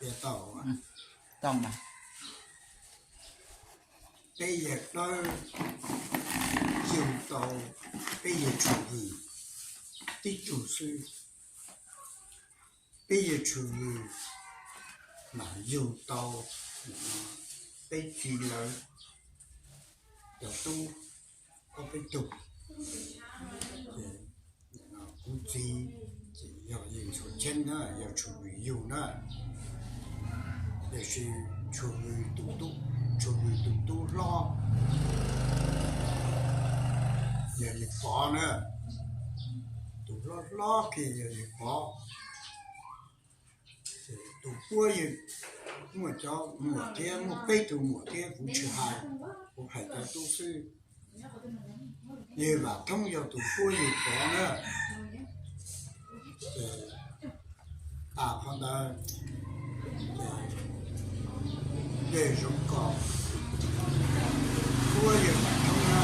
Tau, peb yawg dawb yug tau peb yawg Tshuj Vwm tib tug xwb. Peb yawg Tshuj Vwm mas yug tau peb txiv lawv cov tub ob peb tug. Kuv txiv ces yog yawg Ntxhuav Cheeb na, yog Tshuj Vwm yug na. Tiam sis Tshuj Vwm tus tub, Tshuj Vwm tus tub hlob yog yawg Pov na, tus hlob hlob kiag yog yawg Pov. Tus puab yawg muaj cov muam thiab, muaj peb tug muam thiab, kuv tsis hais, kuv hais cov tub xwb. Yawg Vam Thoob yog tus puab yawg Pov na. Ces tas qhov ntawd, yawg Zoov Kos puab yawg Vam Thoob na.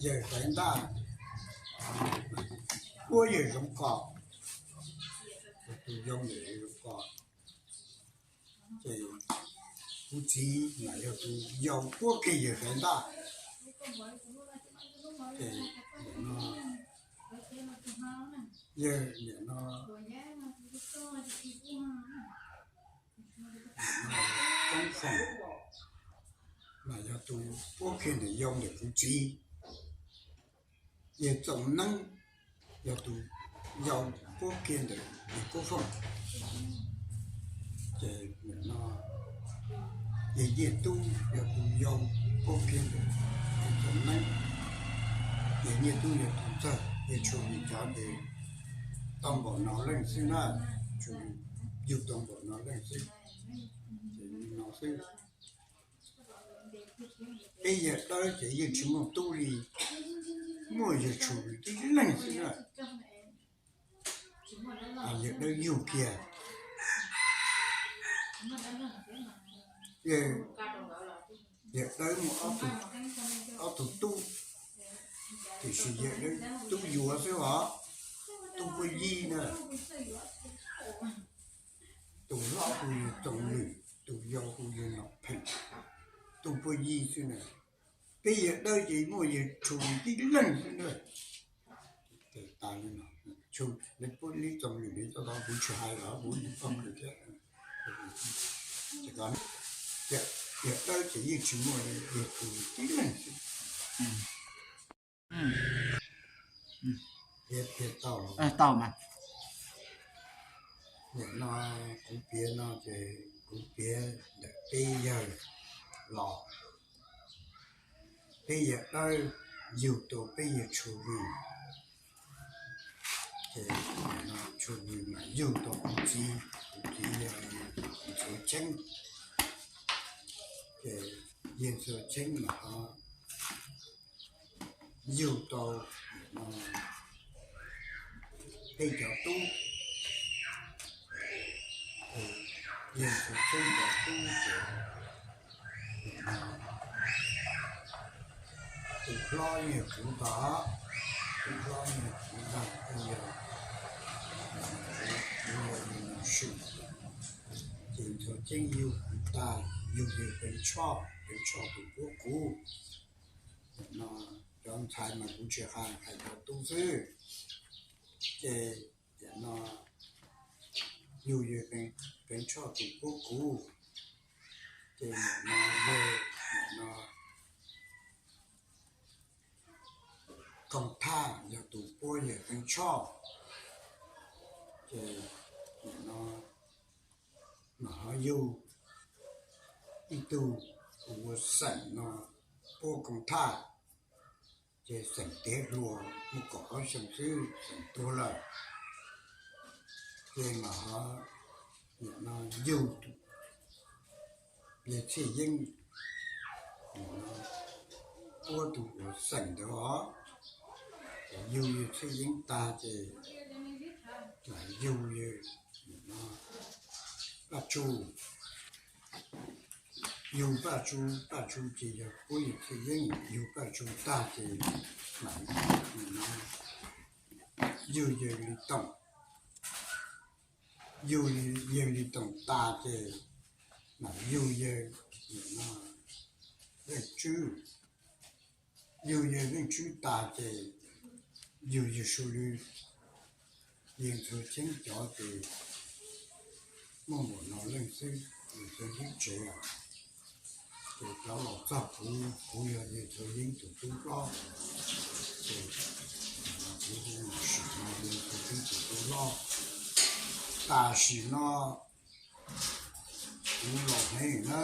Yawg Faiv Ntaj puab yawg Zoov Kos, tus yau ntawm Zoov Kos. Ces kuv txiv mas yog tus yau puab kiag yawg Faiv Ntaj. Ces nim no yawg nim no Koob Foom mas yog tus puab kiag ntawm yau ntawm kuv txiv. Yawg Txoov Neeb yog tus yau puab kiag ntawm yawg Koob Foom. Ces nim no yawg Nyiaj Tub yog tus yau puab kiag ntawm yawg Txoov Neeb. Yawg Nyiaj Tub yog tus txawj, yawg Tshuj Vwm cov ces tau npaum no leej xwb na, Tshuj Vwm yug tau npaum no leej xwb. Ces no xwb. Peb yawg dawb ces yeej tsis muaj tub li, muaj yawg Tshuj Vwm tib leeg xwb na. Yawg dawb yug kiag, yawg dawb muaj ob tug tub, tiam sis yawg dawb tub yuav xwb os, tub puab yib na. Tus hlob hu yawg Txoov Lwm, tus yau hu yawg Nom Pheem, tub puab yib xwb na. Peb yawg dawb ces muaj yawg Tshuj Vwm tib leeg xwb na. Ces tas li no, Tshuj, puab li Txoov Lwm li tau kuv tsis hais los kuv tsis paub lawm thiab. Ces yawg dawb ces yeej tsis muaj, yawg Tshuj Vwm tib leeg xwb. Piav, piav tau los tau mas. Nim no kuv piav no ces kuv piav ntawm peb yawg los, peb yawg dawb yug tau peb yawg Tshuj Vwm, ces Tshuj Vwm mas yug tau kuv txiv, kuv txiv yog Ntxhuav Cheeb, ces yawg Ntxhuav Cheeb mas ho yug tau peb cov tub, yawg Ntxhuav Cheeb cov tub ces tus hlob yog kuv ntag, tus hlob yog kuv ntag, kuv yog, kuv yog yawg Nom Swm, ces Ntxhuav Cheeb yug kuv tag, yug yawg Peev Tshoj, Peev Tshoj tus puab kuv. No cov ntxhais mas kuv tsis hais, hais cov tub xwb. Ces nim no yug yawg Peev Tshoj tus puab kuv, ces nim no yawg, nim no Koom Thaj yog tus puab yawg Peev Tshoj, ces nim no mas ho yug ib tug ua xeem no puab Koom Thaj, ces xeem tiav hluas muaj kaum ob xyoo xwb xeem tuag lawm, ces mas ho nim no yug yawg Txhiaj Yeeb, nim no puab tus ua xeem ntawd os, ces yug yawg Txhiaj Yeeb tag ces yug yawg, nim no Paj Tsum, yug Paj Tsum, Paj Tsum ces yog puab yawg Txhiaj Yeeb, yug Paj Tsum tag ces mam, nim no yug yawg Lis Toom. Yug yawg Lis Toom tas ces mam yug yawg Veej Tswb. Yug yawg Veej Tswb tas ces yug yawg Suav Lwm. Yeej txhua cheeb cov ces muaj npaum no leej xwb, yeej txhua yeeb tsev. Ces rov los txog kuv, kuv yog yawg Txhua Yeeb tus tub hlob, ces kuv hu sim no yawg Txhua Yeeb tus tub hlob. Tam sim no kuv los heev na,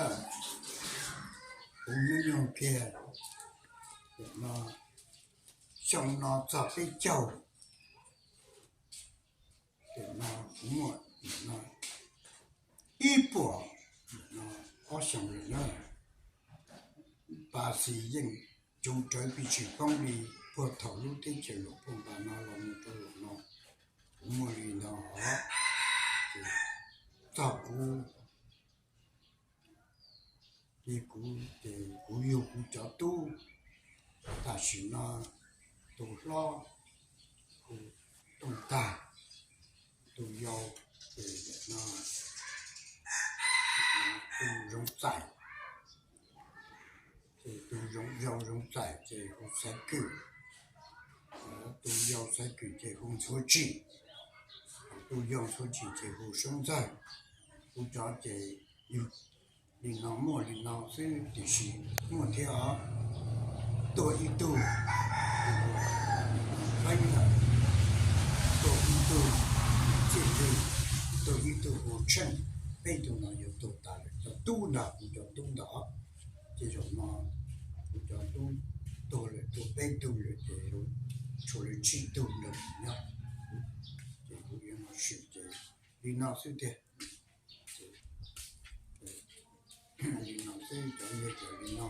kuv hnub nyoog kiag, no xyoo no txog peb caug, no kuv muaj ib puas ob xyoos lawm na. Pas xis yeej coob rawv pib tsis poob li, puag thaum lub teb chaws luam puag npas no los mus rau lawm no, kuv muaj li no os. Txog kuv, ces kuv, ces kuv yug kuv cov tub, tam sim no tus hlob hu Tooj Tag, tus yau ces no hu Zoov Txais, ces tus yau Zoov Txais ces hu Xaiv Kws, tus yau Xaiv Kws ces hu Ntxhuav Tsim, tus yau Ntxhuav Tsim ces hu Soob Ntxawg. Kuv cov ces yug li no muaj li no xwb tiam sis muaj thiab os, tuag ib tug Feeb lawm, tuag ib tug Txij Twg, tuag ib tug hu Tsheej, peb tug no yuav tuag tas lawm. Cov tub ntag, kuv cov tub ntag, ces zaum no kuv cov tub tuag lawm, tuag peb tug lawm ces tshuav li tsib tug nrog kuv nyob, ces kuv yuav mus sim ces li no xwb tiag. Li no xwb, cov yog cov li no.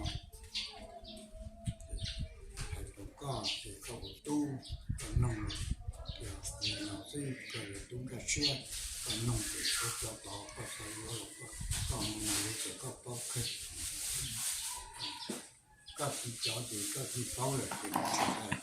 Hais rau koj ces koj ua tub koj noog, yog li no xwb, koj yog tub nkag siab koj noog ces koj cov tod koj xav yuav los koj mus li ces koj paub kawg. Koj tsis cov ces koj tsis paub lawm ces tsis hais.